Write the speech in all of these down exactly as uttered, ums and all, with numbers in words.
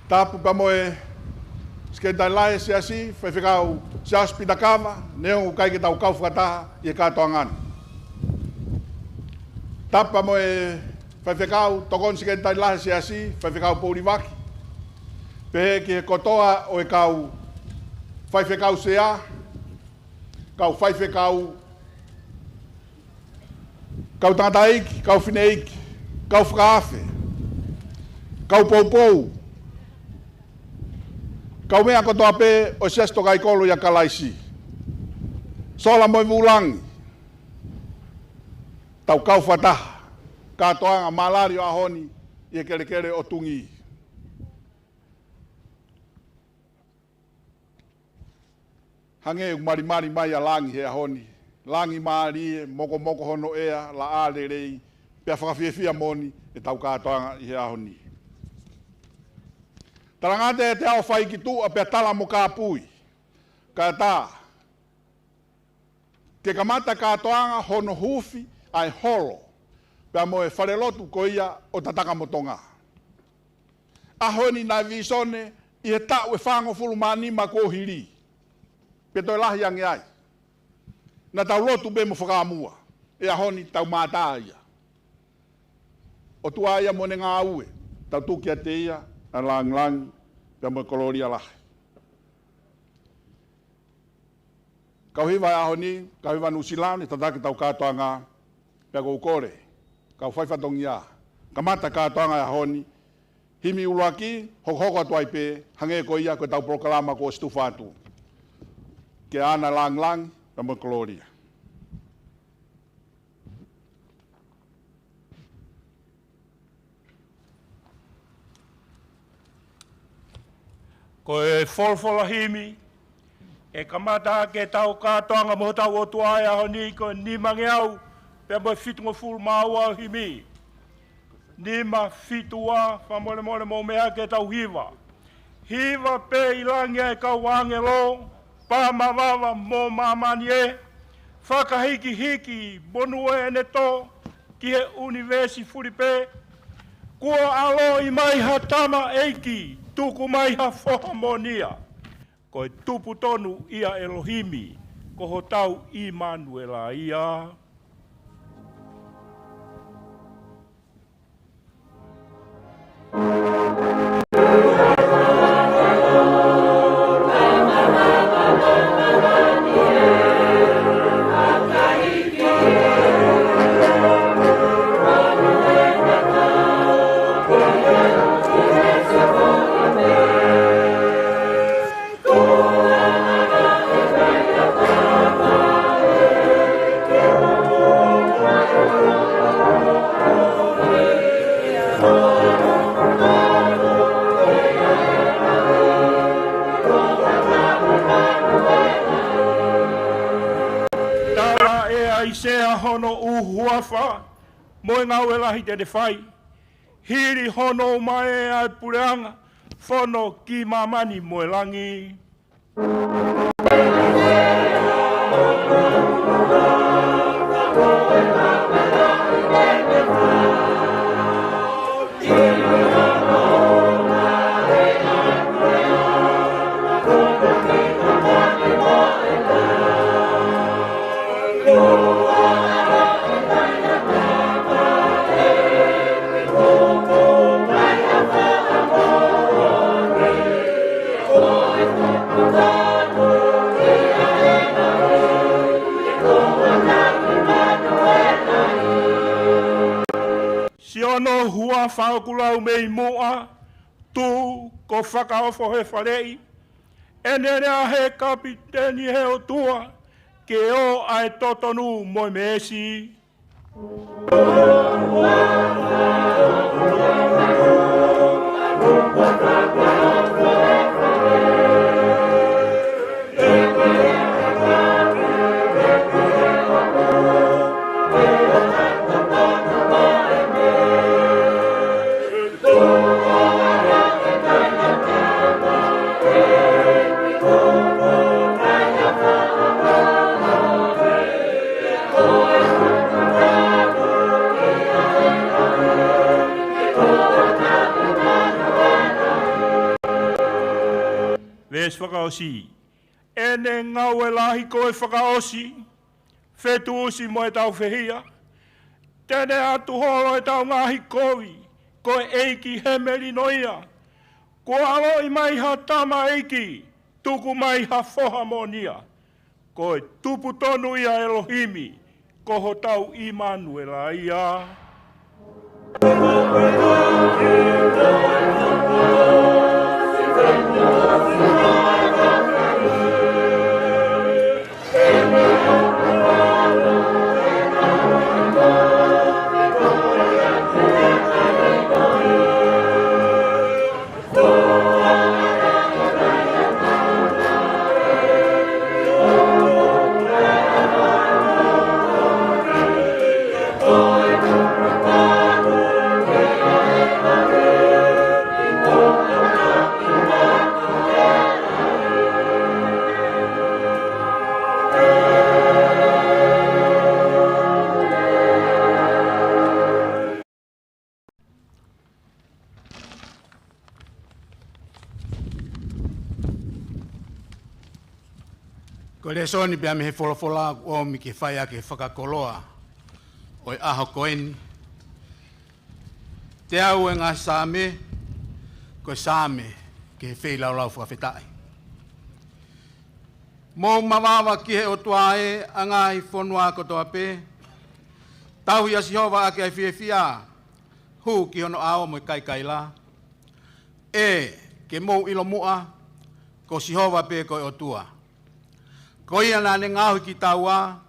Tapu pea mo e Sekelitali Lahi ʻo e Siasi, Faifekau Siaosi Pita Kava, neongo ʻoku ʻikai ke tau kau fakataha ʻi he kātoanga ni. Tapu pea mo e Faifekau Tokoni Sekelitali Lahi ʻo e Siasi, Faifekau Poulivaki, pehē ki he kotoa ʻo e kau Faifekau Sea, kau faifekau, kau tangataʻeiki, kau fineʻeiki, kau fakaafe, kau poupou, kau meʻa kotoa pē ʻo e Siasi Tokaikolo ʻia Kalaisi. Sola mo e vūlangi, tau kau fakataha, kātoanga malali ʻo e ʻaho ni ʻi he kelekele ʻo Tungī. Hangē ʻoku malimali mai ʻa langi he ʻaho ni. Langi mālie, mokomoko hono ʻea, laʻā lelei, pea fakafiefia moʻoni ʻetau kātoanga ʻi he ʻaho ni. Talangata ʻe te ao fai ki tuʻa pea tala mo kāpui. Kae ʻatā ke kamata kātoanga hono huufi ʻa e holo pea mo e falelotu ko ia ʻo Tataka mo Tonga. ʻAho ni naʻe vīsone ʻi he taʻu ʻe fāngofulu mā nima kuo hili, pe toe lahi ange ai. Naʻa tau lotu pē mo fakaʻamua, ʻe ʻaho ni tau mātā ia. ʻOtua ia mo ʻene ngāue, tau tuku kiate ia ʻa e lāngilangi pea mo e kolōlia lahi. Kau hiva ʻo e ʻaho ni, kau hiva Nuʻusila, ne tataki ʻetau kātoanga, pea ʻoku ou kole, kau fai fatongia, kamata kātoanga ʻo e ʻaho ni, himi ʻuluaki, hokohoko atu ai pē, hangē ko ia ko ʻetau polokalama kuo ʻosi tufa atu. Ke ʻaʻana e lāngilangi pea mo e kolōlia. Ko e folofola himi ʻe kamata ʻaki ʻetau kātoanga mo hotau ʻOtua ʻi he ʻaho ni ko e nimangeau pea mo e fitungofulu mā ua ʻo e himi. Nima fitu ua, fakamolemole mou meʻa ke tau hiva. Hiva pē ʻi langi ʻa e kau ʻāngelo, pā mavava mo māmani ē, fakahikihiki monū ʻene tō ki he ʻunivēsi fuli pē. Kuo ʻaloʻi mai ha tamaʻeiki, tuku mai ha foha moʻonia. Ko e tupu tonu ia ʻElohimi, ko hotau ʻImanuela ia. Tala ʻe ʻAisea hono ʻū huafa mo e ngāue lahi te ne fai. Hili hono ʻomai ʻa e puleʻanga, fono ki māmani mo e langi. Siʻono huafa ʻoku lau mei muʻa, tuʻu ko Fakaofo he faleʻi. ʻEne lea he kapiteni he ʻOtua, ke ō ʻa e totonu mo e meesi. Veesi fakaʻosi. ʻEne ngāue lahi ko e fakaʻosi, fetuʻusi mo e taufehia. Te ne ʻatu holo ʻetau ngaahi kovi, ko e ʻEiki he melino ia. Kuo ʻaloʻi mai ha tamaiki, tuku mai ha foha moʻonia. Ko e tupu tonu ia ʻElohimi, ko hotau ʻImanuela ia. Ko e lēsoni pea mei he folofola ʻoku ʻomi ke fai ʻaki e fakakoloa ʻo e ʻaho ko eni. Teau e ngaahi Saame, ko e Saame ki he feilaulau fakafetaʻi. Mou mavava ki he ʻOtua ʻe ʻa e ngaahi fonua kotoa pē. Tauhi ʻa Sihova ʻaki ʻa e fiefia, hū ki hono ʻao mo e kaikaila. ʻE, ke mou ʻilo muʻa, ko Sihova pē ko e ʻOtua. Ko ia naʻa ne ngaohi kitaua,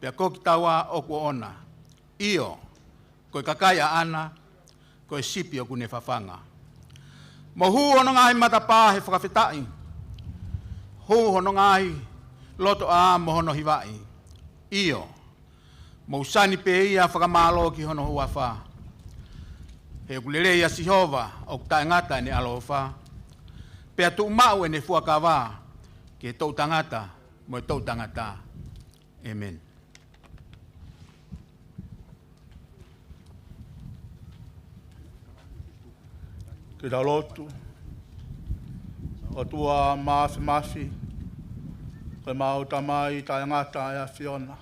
pea ko kitaua ʻoku ʻoʻona. ʻIo, ko e kakai ʻaʻana, ko e sipi ʻoku ne fafanga. Mou hū hono ngaahi matapā he fakafetaʻi. Hū hono ngaahi lotoʻā mo hono hivaʻi. ʻIo, mou sani pē ia fakamālō ki hono huafa. He ʻoku lelei ʻa Sihova, ʻoku taʻengata ʻene ʻaloʻofa. Pea tuʻumaʻu ʻene fuakava ki he toʻutangata mo e toʻutangata. ʻĒmeni. Ke tau lotu. ʻOtua Māfimafi, ko ʻemau Tamai taʻengata ʻa e ʻAfiona.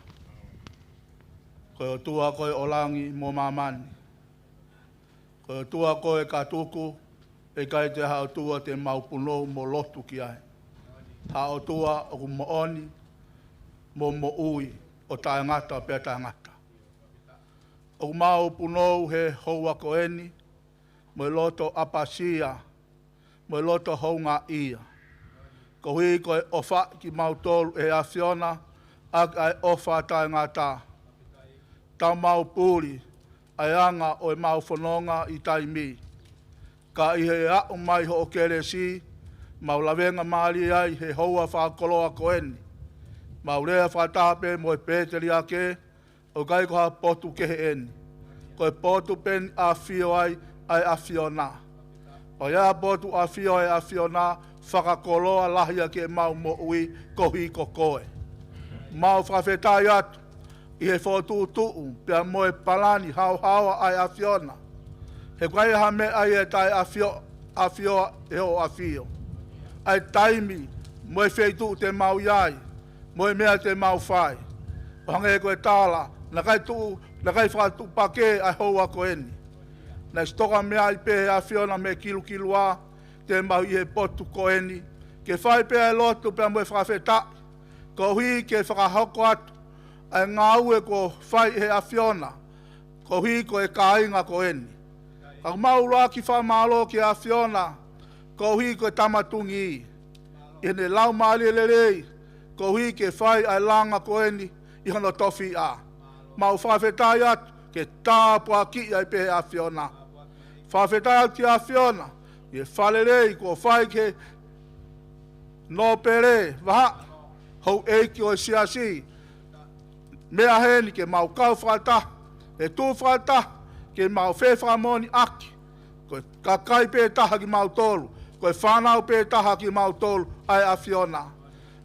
Ko e ʻOtua ko ē ʻo langi mo māmani. Ko e ʻOtua ko ē ka tuku, ʻe ʻikai toe ha ʻOtua te mau punou mo lotu ki ai. Ha ʻOtua ʻoku moʻoni, mo moʻui, ʻo taʻengata pea taʻengata. ʻOku mau punou he houa ko eni, mo e loto ʻapasia, mo e loto houngaʻia. Koeʻuhi ko e ʻofa kimautolu ʻe he ʻAfiona, ʻaki ʻa e ʻofa taʻengata. Tau mau puli, ʻa e anga ʻo ʻemau fononga ʻi taimi. Ka ʻi he aʻu mai hoʻo kelesi, mau lavengamālie ai he houa fakakoloa ko eni. Mau lea fakataha pē mo e pēteliake, ʻoku ʻikai ko ha potu kehe eni. Ko e potu pē eni ʻafio ai ʻa e ʻAfiona. ʻO ia potu ʻafio ʻa e ʻAfiona, fakakoloa lahi ʻa ke mau moʻui koeʻuhi ko koe. Mau fakafetaʻi atu ʻi he fokotuʻutuʻu pea mo e palani haohaoa ʻa e ʻAfiona. He ʻoku ʻikai ha meʻa ia ʻe taʻeʻafio, ʻafio ʻe hoʻo ʻafio. ʻA e taimi mo e feituʻu te mau ʻi ai, mo e meʻa te mau fai. ʻO hangē ko e tala, naʻe ʻikai tuʻu, naʻe ʻikai fakatuʻupakē ʻa e houa ko eni. Naʻe sitoka meʻa ai pē ʻa e ʻAfiona mei he kilukilua, te mau ʻi he potu ko eni. Ke fai pē ʻa e lotu pea mo e fakafetaʻi. Koeʻuhi ke fakahoko atu ʻa e ngāue kuo fai ʻe he ʻAfiona. Koeʻuhi ko e kāinga ko eni. Ka ʻoku mau ʻuluaki fakamālō ki he ʻAfiona, koeʻuhi ko e Tama Tungī. ʻI heʻene laumālie lelei, koeʻuhi ke fai ʻa e langa ko eni ʻi hono tofiʻa. Mau fakafetaʻi atu, ke tāpuakiʻi ai pē ʻe he ʻAfiona. Fakafetaʻi atu ki he ʻAfiona, ʻi he fakalelei kuo fai ki he nōpele, vahaʻa, houʻeiki ʻo e siasi, meʻa heni ke mau kau fakataha, ʻe tuʻu fakataha, ke mau fefakamoʻoniʻaki, ko e kakai pē taha kimautolu, ko e fānau pē taha kimautolu, ʻa e ʻAfiona.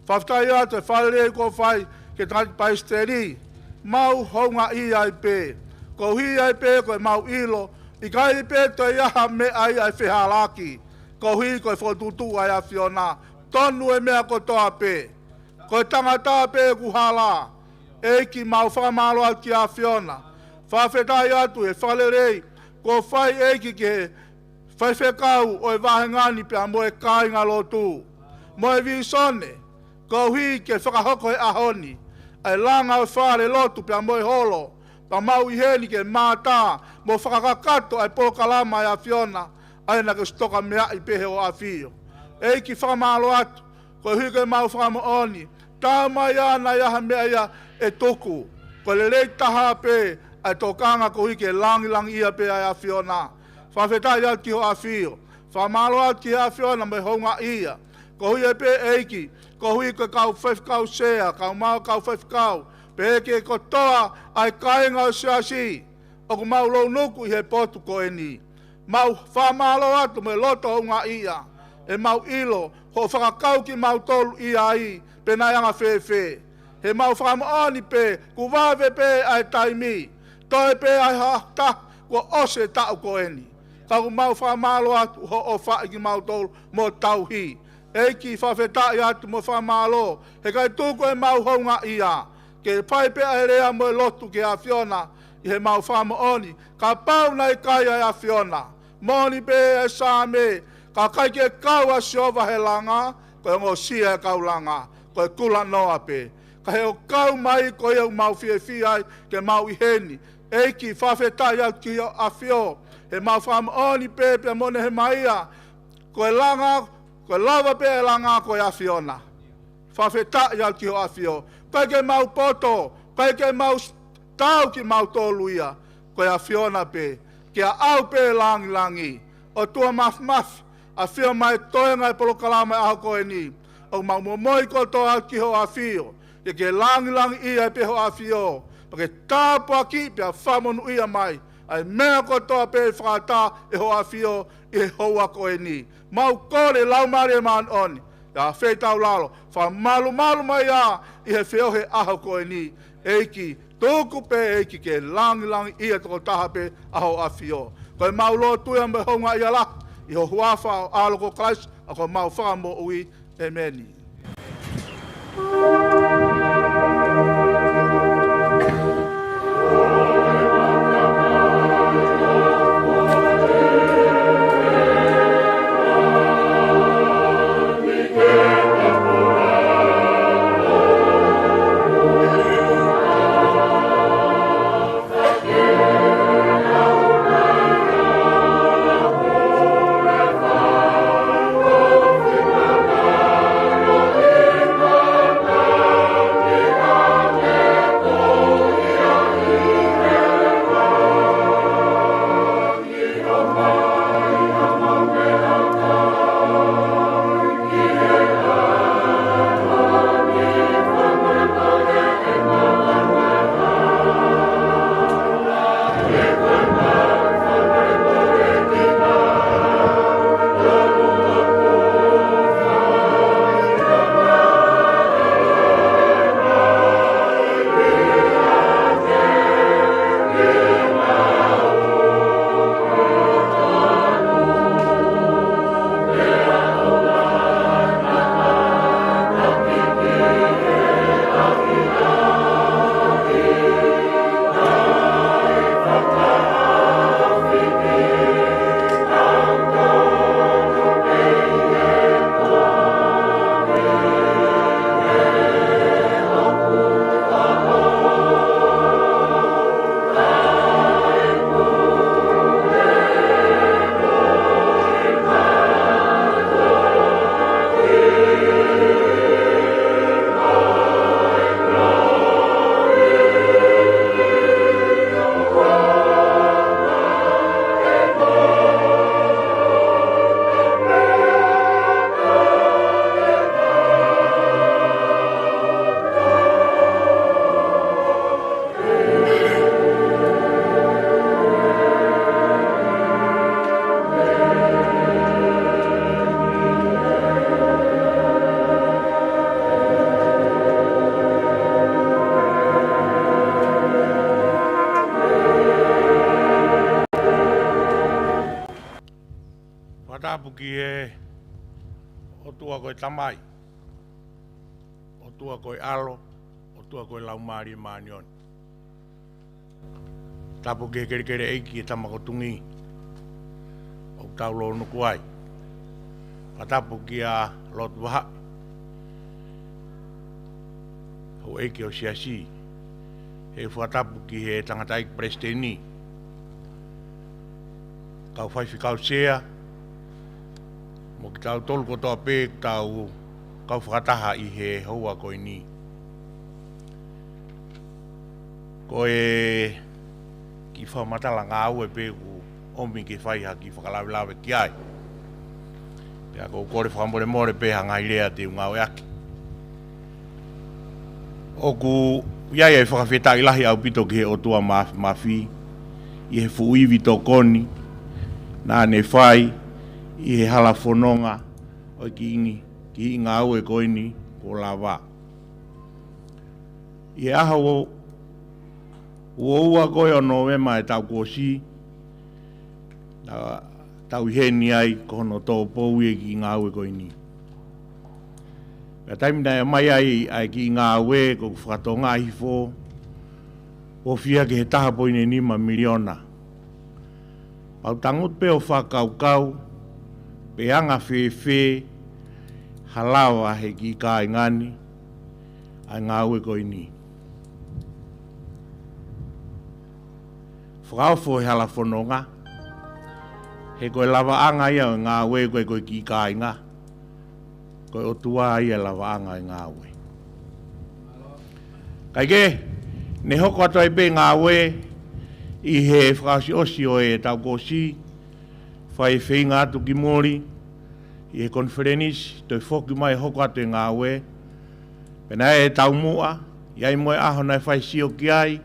Fakafetaʻi atu ʻi he fakalelei kuo fai ki he tangata palesiteni, mau houngaʻia ai pē, koeʻuhi ai pē ko ʻemau ʻilo, ʻikai pē toe ʻi ai ha meʻa ia ʻe fehālaaki, koeʻuhi ko e fokotuʻutuʻu ʻa e ʻAfiona, tonu e meʻa kotoa pē. Ko e tangata pē ʻoku hala. ʻEiki, mau fakamālō atu ki he ʻAfiona. Fakafetaʻi atu he fakalelei kuo fai, ʻEiki, ki he faifekau ʻo e vāhenga ni pea mo e kāingalotu, mo e vīsone, koeʻuhi ke fakahoko he ʻaho ni ʻa e langa ʻo e falelotu pea mo e holo, pea mau ʻi heni ke mātā mo fakakakato ʻa e polokalama ʻa e ʻAfiona, ʻa ia naʻa ke ʻosi tokameaʻi pē he ʻAfio. ʻEiki, fakamālō atu, koeʻuhi ko ʻemau fakamoʻoni, talamai ʻe ia naʻe ʻi ai ha meʻa ia ʻe tuku. Ko e lelei taha pē ʻa e tokanga koeʻuhi ke langilangiʻia pē ʻa e ʻAfiona. Fakafetaʻi atu ki hoʻo ʻAfio. Fakamālō atu ki he ʻAfiona mo e houngaʻia. Koeʻuhi pē, ʻEiki, koeʻuhi ko e kau faifekau sea, kau mau kau faifekau, pea ʻEiki, kotoa ʻa e kāinga ʻo e siasi ʻoku mau lounuku ʻi he potu ko eni. Mau fakamālō atu mo e loto houngaʻia, he mau ʻilo hoʻo fakakau kimautolu ʻi ai pe naʻe anga fēfē. He mau fakamoʻoni pē kuo vave pē ʻa e taimi, toe pē ʻa e hā taha kuo ʻosi e taʻu ko eni. Ka ʻoku mau fakamālō atu hoʻo ʻofaʻi kimautolu mo tauhi. ʻEiki, fakafetaʻi atu mo fakamālō, he ʻikai tuku ʻemau houngaʻia, ke fai pē ʻa e lea mo e lotu ki he ʻAfiona ʻi heʻemau fakamoʻoni, kapau naʻe ʻikai ʻa e ʻAfiona. Moʻoni pē ʻa e Saame, ka ʻikai ke kau ʻa Sihova he langa, ko e ongosia ʻa e kau langa ko e kulanoa pē. Ka he ʻoku kau mai, ko ia ʻoku mau fiefia ai ke mau ʻi heni. ʻEiki, fakafetaʻi atu ki hoʻo ʻAfio, he mau fakamoʻoni pē pea mo Nehemaia, ko e langa, ko e lava pē ʻa e langa ko e ʻAfiona. Fakafetaʻi atu ki hoʻo ʻAfio. ʻIkai ke mau poto, ʻikai ke mau s-, tau kimautolu ia, ko e ʻAfiona pē, ke ʻaʻau pē langilangi. ʻOtua Māfimafi, ʻafio mai he toenga ʻo e polokalama ʻo e ʻaho ko eni. ʻOku mau momoi kotoa atu ki hoʻo ʻAfio, ke ke langilangiʻia pē hoʻo ʻAfio, pea ke tāpuakiʻi pea fakamonūʻia mai ʻa e meʻa kotoa pē ʻe fakaʻatā ʻe hoʻo ʻAfio ʻi he houa ko eni. Mau kole Laumālie Māʻoniʻoni, ʻa e feitaulalo, fakamalumalu mai ia ʻi he feohi he ʻaho ko eni. ʻEiki, tuku pē ʻEiki ke langilangiʻia tokotaha pē ʻa hoʻo ʻAfio. Ko ʻemau lotu ia mo e houngaʻia lahi ʻi he huafa ʻo ho ʻAlo ko Kalaisi, ʻa ko homau Fakamoʻui. ʻEmeni. ʻOtua ko e Tamai, ʻOtua ko e ʻAlo, ʻOtua ko e Laumālie Māʻoniʻoni. Tapu ki he kelekele ʻeiki e tama ko Tungi ʻoku tau lōnuku ai. Fakatapu kia Lotu Vahaʻi, houʻeiki ʻo e Siasi. He fakatapu ki he tangataʻeiki palesiteni, kau faifekau sea, mo kitautolu kotoa pē ʻoku tau kau fakataha ʻi he houa ko eni. Ko e kiʻi fakamatala ngāue pē ʻoku ʻomi ke fai ha kiʻi fakalavelave ki ai. Pea ʻoku ou kole fakamolemole pē ha ngaahi lea te u ngāueʻaki. ʻOku ʻi ai e fakafetaʻi lahi ʻaupito ki he ʻOtua Māfimafi ʻi he fuʻu ivi tokoni naʻa ne fai ʻi he hala fononga ʻo e kiʻi, kiʻi ngāue ko eni kuo lava. ʻI he ʻaho ua, ua ua ko ē ʻo Nōvema e taʻu kuo ʻosi, naʻa tau ʻi heni ai ko hono tō pou e kiʻi ngāue ko eni. Pea taimi naʻe ʻomai ai ʻa e kiʻi ngāue ko ʻeku fakatokangaʻi hifo, ʻoku fiha ki he taha poini nima miliona. Mau tangutu pē ʻo fakakaukau pe anga fēfē ha lava he kiʻi kāinga ni ʻa e ngāue ko eni. Fakaofo he hala fononga, he ko e lavaʻanga ia ʻo e ngāue, ko e, ko e kiʻi kāinga, ko e ʻOtua ia e lavaʻanga e ngāue. Kae kehe, ne hoko atu ai pē ngāue ʻi he fakaʻosiʻosi ʻo e taʻu kuo ʻosi, fai feinga atu ki muli ʻi he konifelenisi, toe foki mai hoko atu e ngāue. Pea naʻe taumuʻa, ʻi ai mo e ʻaho naʻe fai sio ki ai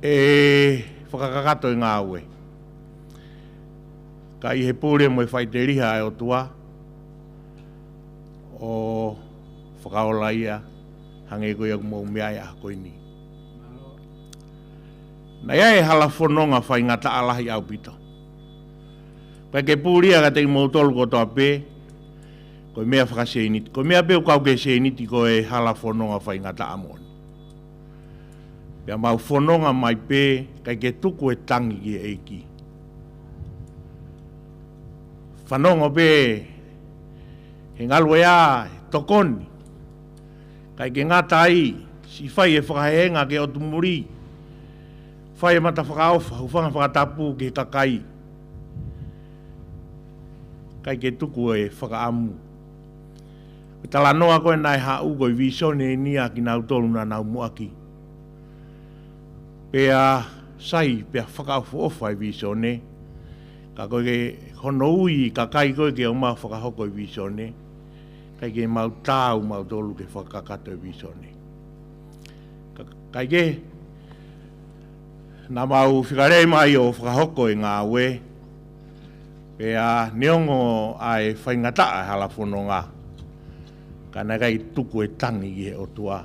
e fakakakato e ngāue. Ka ʻi he pule mo e faʻiteliha ʻa e ʻOtua, ʻo fakaola ia, hangē ko ia ʻoku mou meaʻi he ʻaho ko eni. Naʻe ʻi ai e hala fononga faingataʻa lahi ʻaupito. Pea ke puli ia kiate kimoutolu kotoa pē, ko e meʻa fakasēniti. Ko e meʻa pē ʻoku kau ki he sēniti ko e hala fononga faingataʻa moʻoni. Pea mau fononga mai pē, ʻikai ke tuku e tangi ki he ʻEiki. Fanongo pē he ngaluʻea, he tokoni. ʻIkai ke ngata ai, siʻi fai e fakahēhēnga ki he ʻotu muli. Fai e mata fakaʻofa, hūfanga fakatapu ki he kakai. ʻIkai ke tuku e fakaʻamu. Ko e talanoa ko ē naʻe haʻu ko e vīsone eni ʻa kinautolu naʻa nau muʻaki. Pea sai, pea fakaʻofoʻofa e vīsone. Ka ko e hono ui kakai ko ē ke ō mai ʻo fakahoko e vīsone. ʻIkai ke mau taau mautolu ke fakakakato e vīsone. Ka, ʻikai ke, naʻa mau fika lelei mai ʻo fakahoko e ngāue, pea neongo ʻa e faingataʻa e hala fononga, ka naʻe ʻikai tuku e tangi ki he ʻOtua,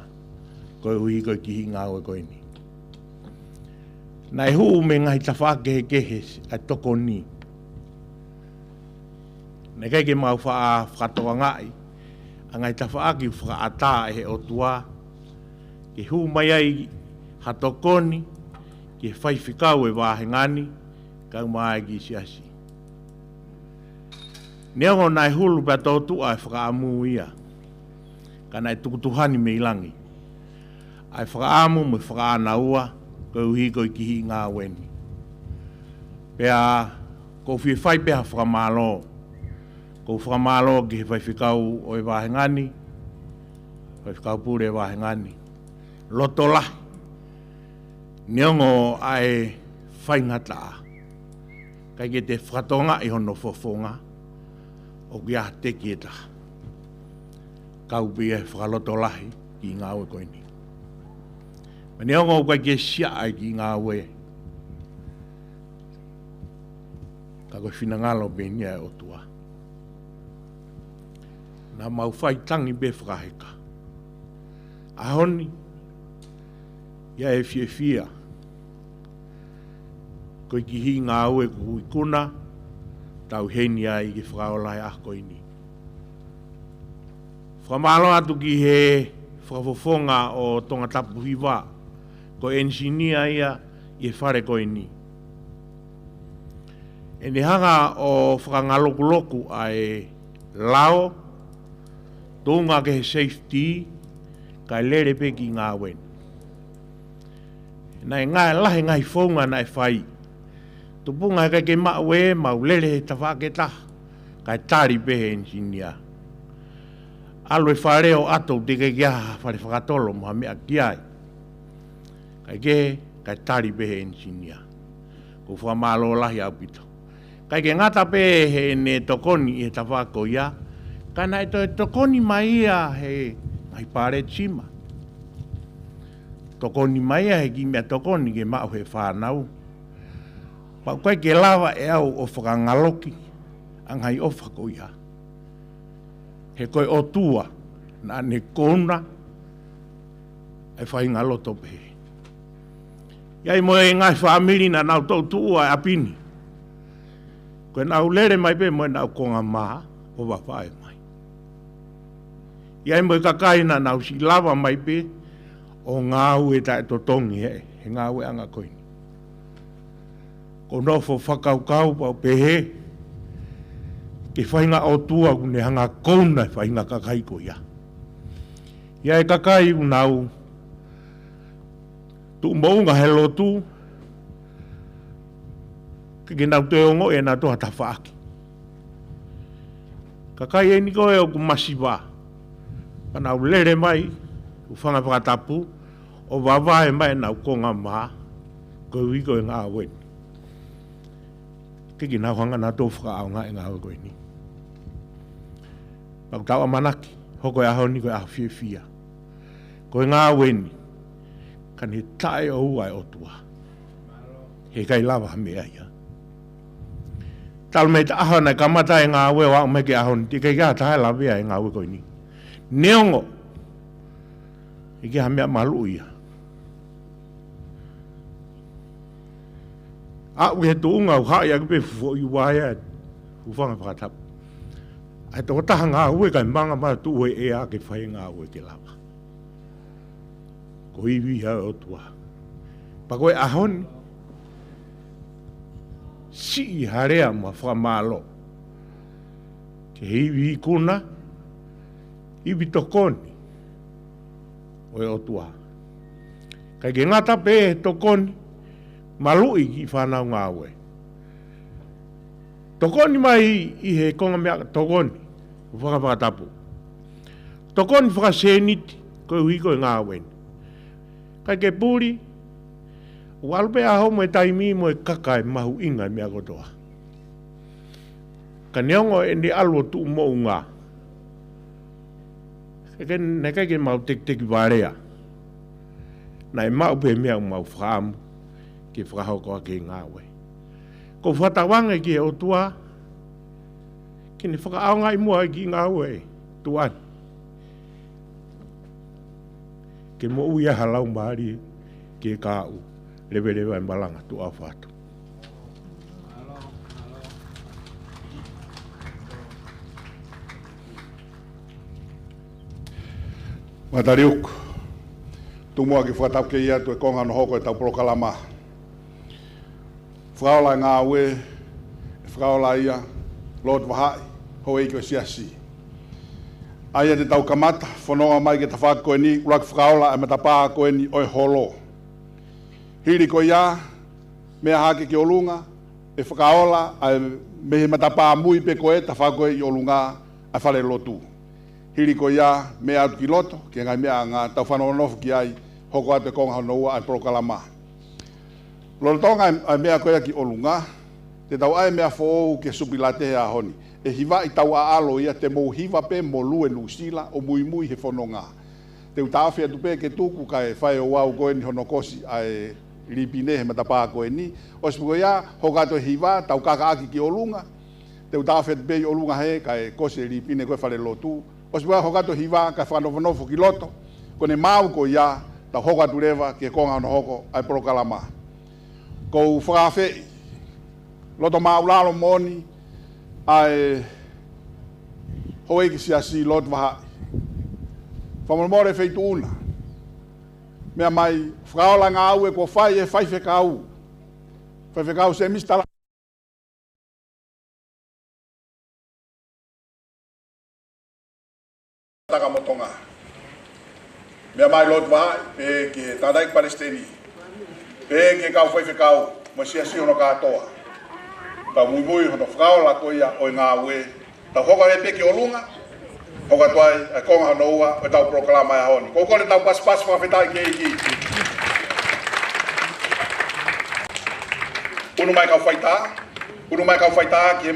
koeʻuhi ko e kiʻi ngāue ko eni. Naʻe hū mei he ngaahi tafaʻaki kehekehe ʻa e tokoni. Naʻe ʻikai ke mau faʻa fakatokangaʻi ʻa e ngaahi tafaʻaki fakaʻatā ʻe he ʻOtua, ke hū mai ai ha tokoni ki he faifekau e vāhenga ni, kae ʻumaʻā e kiʻi siasi. Neongo naʻe hulu pea tōtuʻa e fakaʻamu ia, ka naʻe tukutuhani mei langi ʻa e fakaʻamu mo e fakaʻānaua, koeʻuhi ko e kiʻi ngāue ni. Pea ʻoku ou fie fai pē ha fakamālō. ʻOku ou fakamālō ki he faifekau ʻo e vāhenga ni, faifekau pule e vāhenga ni. Loto lahi. Neongo ʻa e faingataʻa, ʻikai ke te fakatokangaʻi hono fofonga, ʻoku ʻi ai ha teki ʻe taha. Kau pē ia he fakalotolahi kiʻi ngāue ko eni. Pea neongo ʻoku ʻikai ke siʻa e kiʻi ngāue, ka ko e finangalo pē eni ia ʻo e ʻOtua. Naʻa mau fai tangi pē fakaheka. ʻAho ni, ʻi ai e fiefia. Ko e kiʻi ngāue ʻoku ikuna, tau ʻi heni ai ke fakaola e ʻaho ko eni. Fakamālō atu ki he fakafofonga ʻo Tongatapu Hiva, ko e enisinia ia ʻi he fale ko eni. ʻEne hanga ʻo fakangalokuloku ʻa e lao, tuʻunga ki he safety, kae lele pē ki ngāue ni. Naʻe ngaahi lahi ngaahi founga naʻe fai. Tupunga he ʻikai ke maʻu ē, mau lele he tafaʻaki ʻe taha, kae tali pē he enisinia. ʻAlu e fale ʻo ʻato, teʻeki ke ʻi ai ha fale fakatolo mo ha meʻa ki ai. Kae kehe, kae tali pē he enisinia. ʻOku ou fakamālō lahi ʻaupito. ʻIkai ke ngata pē heʻene tokoni ʻi he tafaʻaki ko ia, ka naʻe toe tokoni mai ia he ngaahi paleti sima. Tokoni mai ia he kiʻi meʻatokoni ke maʻu he fānau. Pea ʻoku ʻikai ke lava ʻe au ʻo fakangaloki ʻa e ngaahi ʻofa ko ia. He ko e ʻOtua naʻa ne kouna e faʻahinga loto pehē. ʻI ai mo e ngaahi fāmili naʻa nau toutuʻu ʻa e ʻapi ni, ko ʻenau lele mai pē mo ʻenau konga mā ʻo vavae mai. ʻI ai mo e kakai naʻa nau siʻi lava mai pē ʻo ngāue taʻetotongi he, he ngāueʻanga ko eni. ʻOku ou nofo fakakaukau pea u pehē, ko e faʻahinga ʻOtua ʻoku ne hanga ʻo kouna e faʻahinga kakai ko ia. ʻI ai e kakai ʻoku nau tuʻu moʻunga he lotu, ʻikai ke nau toe ongoʻi ʻe nautolu ha tafaʻaki. Kakai eni ko ē ʻoku masiva, pea nau lele mai, hūfanga he fakatapu, ʻo vavae mai ʻenau konga mā, koeʻuhi ko e ngāue ni. ʻIkai ke nau hanga nautolu ʻo fakaʻaongaʻi e ngāue ko eni. Pea ʻoku tau ʻamanaki, hoko e ʻaho ni ko e ʻaho fiefia. Ko e ngāue ni, ka ne taʻeʻoua e ʻOtua. He ʻikai lava ha meʻa ia. Talu mei he taʻu ʻe taha naʻe kamata e ngāue ʻo aʻu mai ki he ʻaho ni, teʻeki ai ha taha ʻe lavea e ngāue ko eni. Neongo, ʻikai ha meʻa maluʻi ia. Aʻu ki he tuʻunga ʻoku haʻi ʻaki pē foʻi uaea, hūfanga he fakatapu. ʻA e tokotaha ngāue kae manga mai ʻo tuʻu he ʻea ke fai e ngāue ke lava. Ko e ivi ia ʻo e ʻOtua. Pea ko e ʻaho ni, siʻi ha lea mo ha fakamālō ki he ivi ikuna, ivi tokoni ʻo e ʻOtua. ʻIkai ke ngata pē he tokoni maluʻi ki he fānau ngāue. Tokoni mai ʻi he konga meʻatokoni, hūfanga he fakatapu. Tokoni fakasēniti, koeʻuhi ko e ngāue ni. ʻIkai ke puli, ʻoku ʻalu pē ʻaho mo e taimi mo e kaka ʻe mahuʻinga e meʻa kotoa. Ka neongo ʻene ʻalu ʻo tuʻu moʻunga, ʻikai ke, naʻe ʻikai ke mau tekiteki valea. Naʻe maʻu pē meʻa ʻoku mau fakaʻamu ke fakahoko ʻaki e ngāue. ʻOku ou fakatauange ki he ʻOtua, ke ne fakaʻaongaʻi muʻa e kiʻi ngāue tuʻa ni. Ke moʻui ai ha laumālie ke kaʻu, leveleva e malanga tuʻa ʻofa atu. Mataliuku, tuku muʻa ke fakatapu ke ʻi ai atu e konga hono hoko ʻetau polokalama. Fakaola e ngāue, ʻe fakaola ia, lotu vahaʻi, houʻeiki ʻo e siasi. ʻA ia te tau kamata fononga mai ki he tafaʻaki ko eni, ʻuluaki fakaola e matapā ko eni ʻo e holo. Hili ko ia, meʻa hake ki ʻolunga, ʻe fakaola ʻa e mei he matapā mui pē ko ē, tafaʻaki ko ē ʻi ʻolunga, ʻa e fale lotu. Hili ko ia, meʻa atu ki loto, ki he ngaahi meʻaʻanga, tau fanongonofo ki ai, hoko atu e konga hono ua ʻa e polokalama. Lolotonga e, ʻa e meʻa ko ia ki ʻolunga, te tau ʻai e meʻa foʻou ki he supi late he ʻaho ni. ʻE hivaʻi tau ʻaʻalo ia, te mou hiva pē mo Lue Nuʻusila, ʻo muimui he fononga. Te u taʻofi atu pē ke tuku kae fai ʻe ouau ko eni hono kosi ʻa e lipine he matapā ko eni. ʻOsi pē ko ia, hoko atu e hiva, tau kaka ʻaki ki ʻolunga. Te u taʻofi atu pē ʻi ʻolunga hē, kae kosi e lipine ko ē fale lotu. ʻOsi pē ko ia, hoko atu e hiva, kae fakanofonofo ki loto. Ko ʻene maau ko ia, tau hoko atu leva ki he konga hono hoko ʻa e polokalama. ʻOku ou fakaafeʻi, loto māʻulalo moʻoni, ʻa e houʻeiki siasi Lord Vahaʻi. Fakamolemole Feituʻuna. Meʻa mai, fakaola ngāue kuo fai ʻe he faifekau. Faifekau Semisi Tala- Taka mo Tonga. Meʻa mai Lord Vahaʻi, pehē ki he tangataʻeiki palesiteni, pehē ki he kau faifekau, mo e siasi hono kātoa. Tau muimui hono fakaola ko ia ʻo e ngāue. Tau hoko atu pē ki ʻolunga, hoko atu ai ʻa e konga hono ua ʻo ʻetau polokalama ʻo e ʻaho ni. Ko e kole tau pasipasi fakafetaʻi ki he ʻEiki. Unu mai kau faitā, unu mai kau faitā ki he